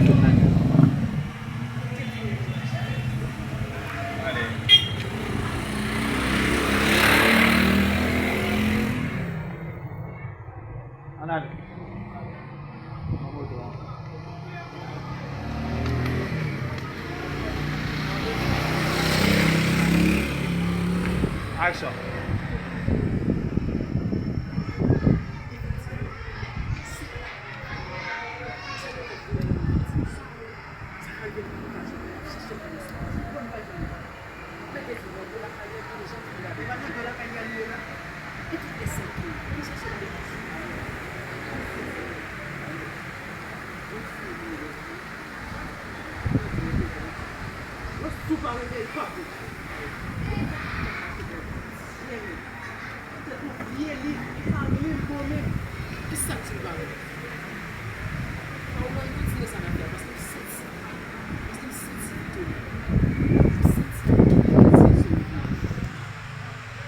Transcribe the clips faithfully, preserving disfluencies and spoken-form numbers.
Tout nèg yo. Ann ale. Aksyon. Tèt ou vye, li pa li l bon menm. Kisa k di l pa bon? An, ou konn kontinye sa n ap fè a, paske m santi, paske m santi l toni. M santi l toni.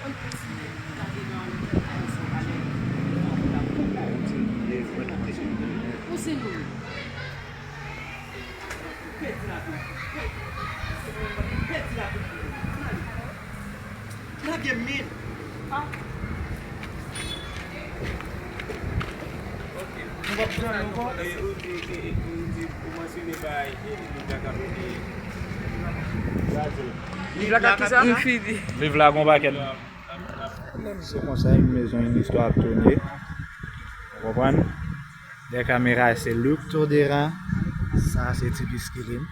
An n kontinye, gade nan yon tèt ayisyen valè. Poze nou. Pèdi lavi. Pèdi. Pèdi lavi. Lage men. Ah. Ok. Nou p ap pran ankò. E, ou di, e, e, ou di, ou mansyone bagay, e, Liv la k ap vini. Liv la k ap ki sa? Liv la gon pakèt. Se konsa, yon mezon, yon istwa ap tounen. Ou konprann? Dèyè kamera, se Luc Todera. Sa, se Ti Biskilin.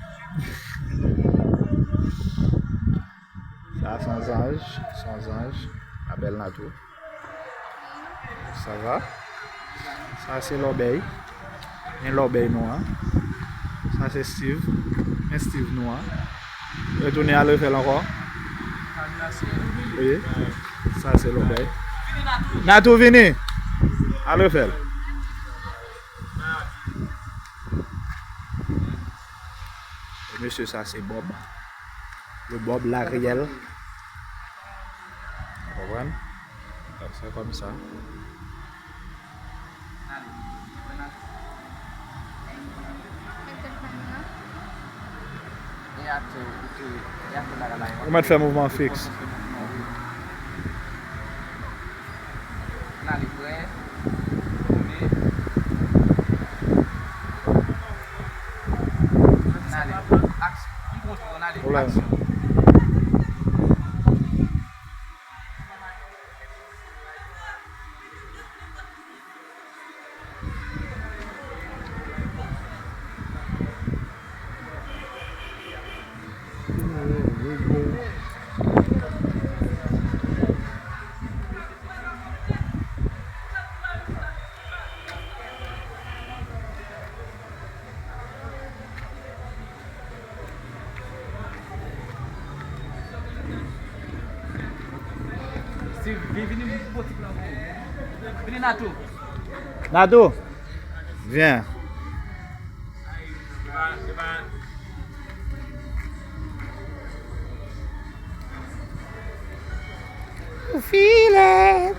Sa se yon zanj, se yon zanj. La bèl Natou. Sa va? Sa se lòbèy. Men lòbèy nou an. Sa se Steve. Men Steve nou an. Retounen al refè l ankò. Wi. Sa se lòbèy. Natou vini. Al refè l. Mesye, sa se Bob. Le Bob la réel. Ou konprann? Donk, se kòm sa. Ou mèt fè mouvman fiks. N ale prè, tounen. N ale, aksyon. M kontre w, n ale, aksyon. Steve, vin, vini, vini pou ti plan pou ou. Vini, Natou. Natou, vyen. Ou file.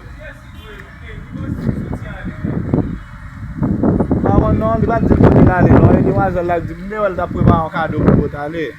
M pa konn non, li pa t di l kote l ale non. E demwazèl la di m te wè l t ap prepare yon kado pou Botale.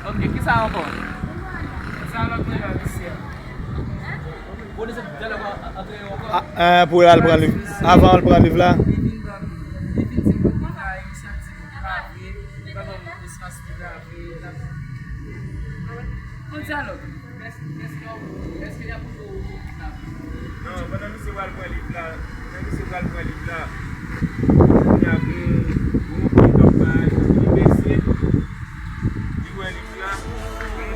Ok, kisa ankò? Sa lòt mwen la, mesye. Bon, se dyalòg an, antre yo ankò. Ah, eh, pou al pran liv. Avan al pran liv la. Li vin ban m, li vin di m li bay inisyativ pou grave, li pa ban m espas pou grave, l ap, yon dyalòg. Èske, èske y ap, èske y ap ouvri yon liv la? Non, Pandan misye pral pran liv la, pandan misye pral pran liv la, kounye a gon, gon pye dòk pa al, li bese, li wè liv la, gon pye.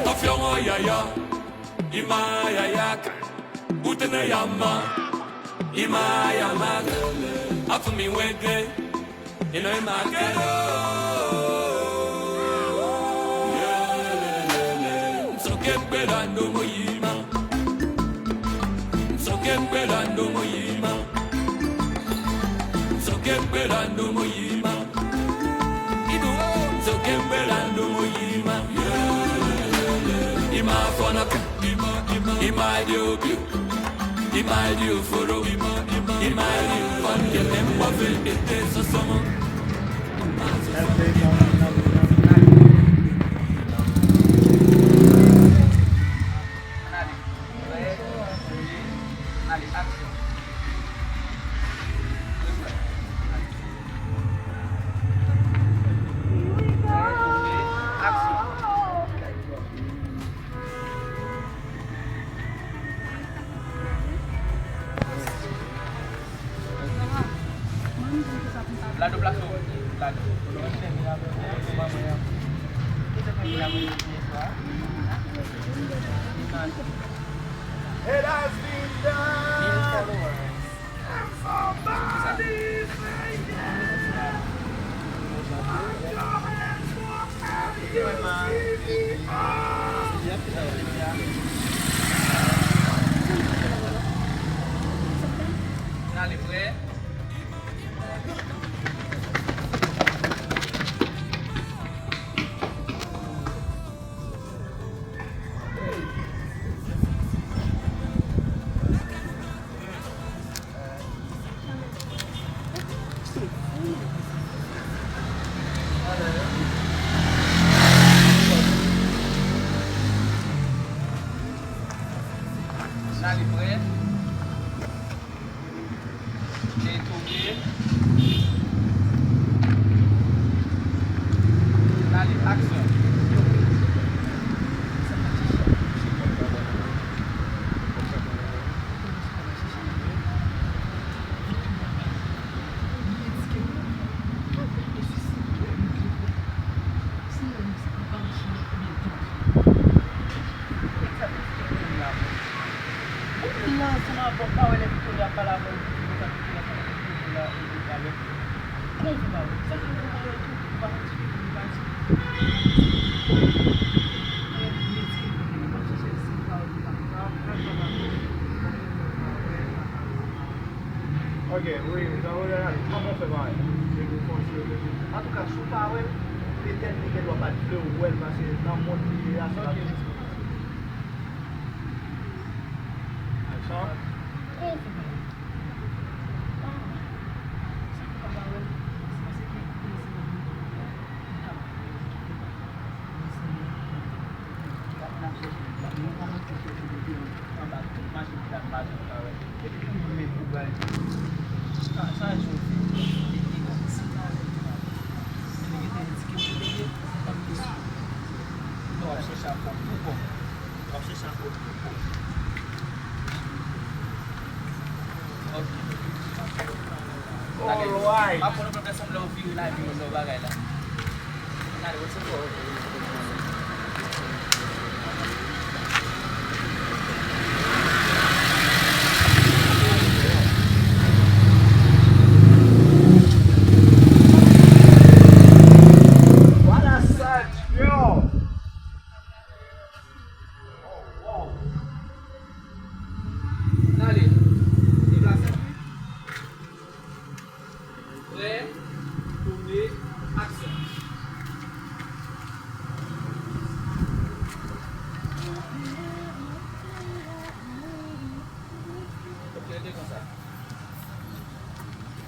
Afyama yaya, ima yaya, utene yama, ima yama, afumi wege, ino ima kero. Msoke mbela no moyima, msoke mbela no moyima, msoke mbela no moyima. Idu, msoke mbela no moyima. Ima fonaka, ima, ima, ima dio piu, ima dio foro, ima, ima dio fan ke tempo ve ete sosomo. Lado plase w. Lado. It has been done. Somebody say yes. Put your hands for L G B T. N ale frè. N ale frè. Detourne. N ale, aksyon. Moun nan ansanm avè w, pa wè lè Victoria ap pale avè w, Victoria ap pale avè w, Victoria ap pale avè w. Kòman w fè pa wè? Sa fè w pa wè tou, ou pa konn ki moun li pa di. Mwen byen di ke m pa chèche si w pa wè, ou pa wè. Ok, wi, jan w wè a, kòman w fè pa wè? Antouka, si w pa wè l, petèt li gen dwa pa t vle w wè l, paske nan mond li ye a, se pa... Aksyon. W ap chèche a fò pou kò. W ap chèche a fò pou kò. Ok. Alright. M ap pran yon pèp ansanm lè w vire la epi w lè w bagay la. Gade, w se kò. Ok.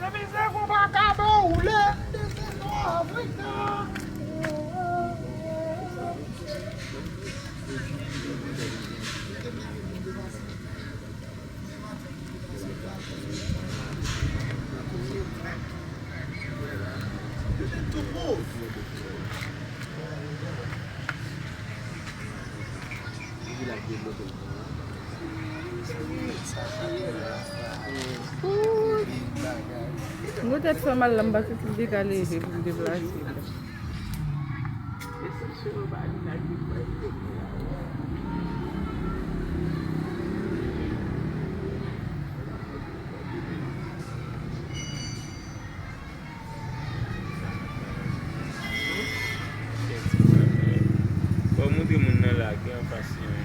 Mizè gon vakabon woule, desann nan Afrika. Mwen tèt fè mal la, m pa santi m te ka leve pou m deplase. Fò w montre moun nan la ki anfas li an.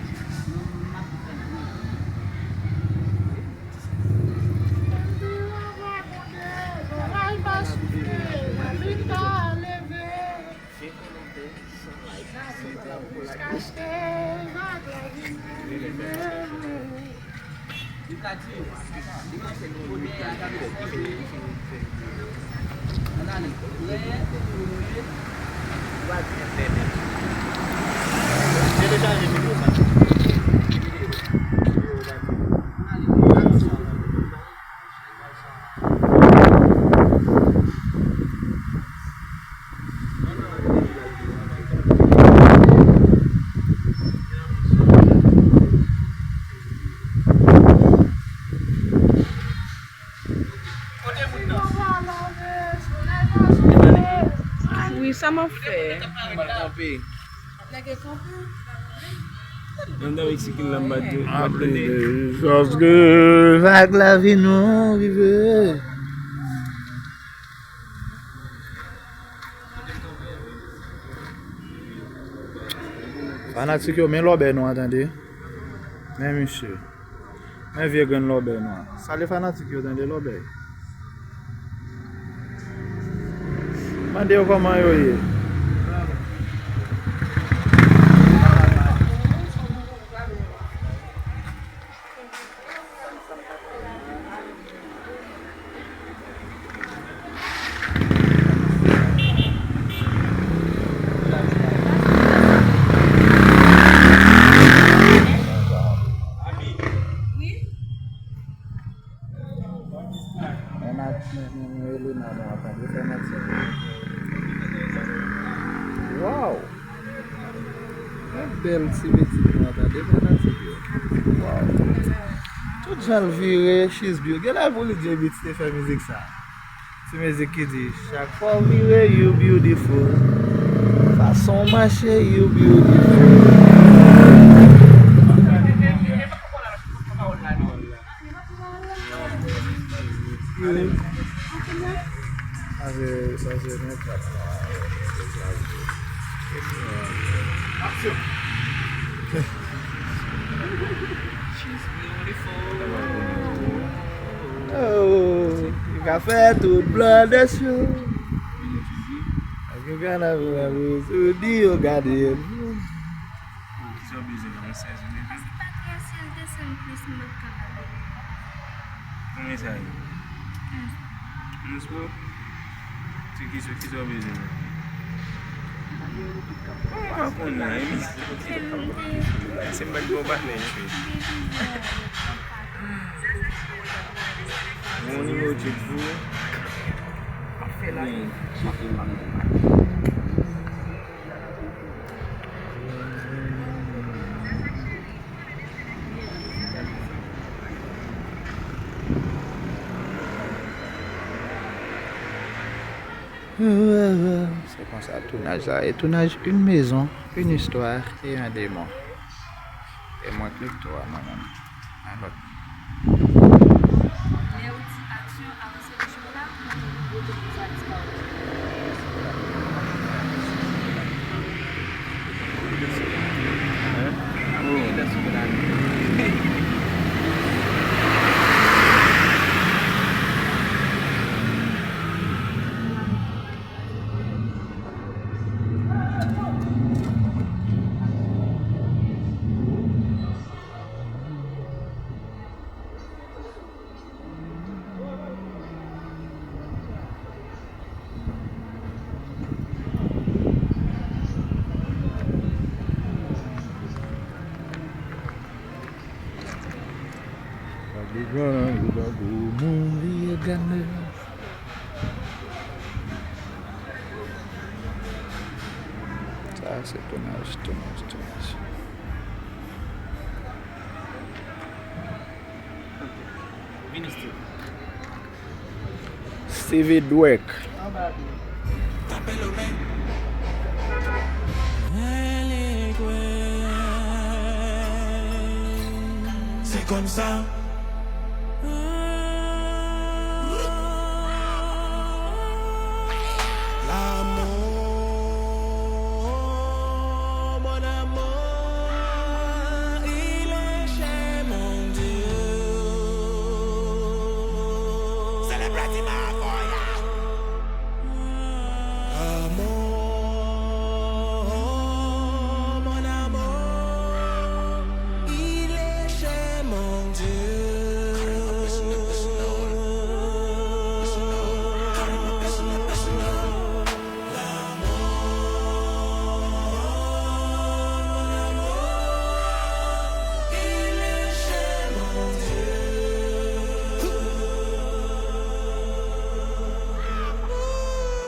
Wi, sa m ap fè? Mwen nan Meksik la, m pa di. Paske vag la vin nou rive. Fanatik yo, men lòbèy nou an, tande. Men misye. Men vye grenn lòbèy nou an. Salye fanatik yo, tande, lòbèy. Mande yo kòman yo ye. Men Mat-, men, men, men Elena nou an, tande fanatik. Waw! Men bèl ti pitit nou an, tande fanatik yo. Waw! Tout jan l vire, She's Beau-, genlè pou Lidje Beats te fè mizik sa. Ti mizik ki di, chak fwa w vire, you beautiful. Fason w mache, you beautiful. Sa se, sa se men trap la. Aksyon! Oh, li ka fè tout blòdès yo. Ak yon kanal la, yo di yo gade. Kisa w bezwen nan yon sèz ou bezwen? Paske pa trè si l desann plis, m p ap kapab. Konbyen sa ye? Onz. Onz pou? Se kisa, kisa w bezwen? Mwen pa konnen, wi. Se m te, se m pa t bon patnè, wi. Bon nimewo tchèk pou ou. Ap fè la. Byen, tcheke m. Se konsa tounaj la ye. Tounaj, une maison, une histoire et un démon. E mwen Clecto a mwen menm. Alò. Lè ou di aksyon, avanse vizyon la, ou di sa disparèt. Li pran nan gwo bagou, moun li e gade. Sa se tounaj, tounaj, tounaj. Vini, Steve. Stevie Dweck. Tape lo men. Se konsa. L'amour, mon amour, il est chez mon Dieu. Celebrity Marco.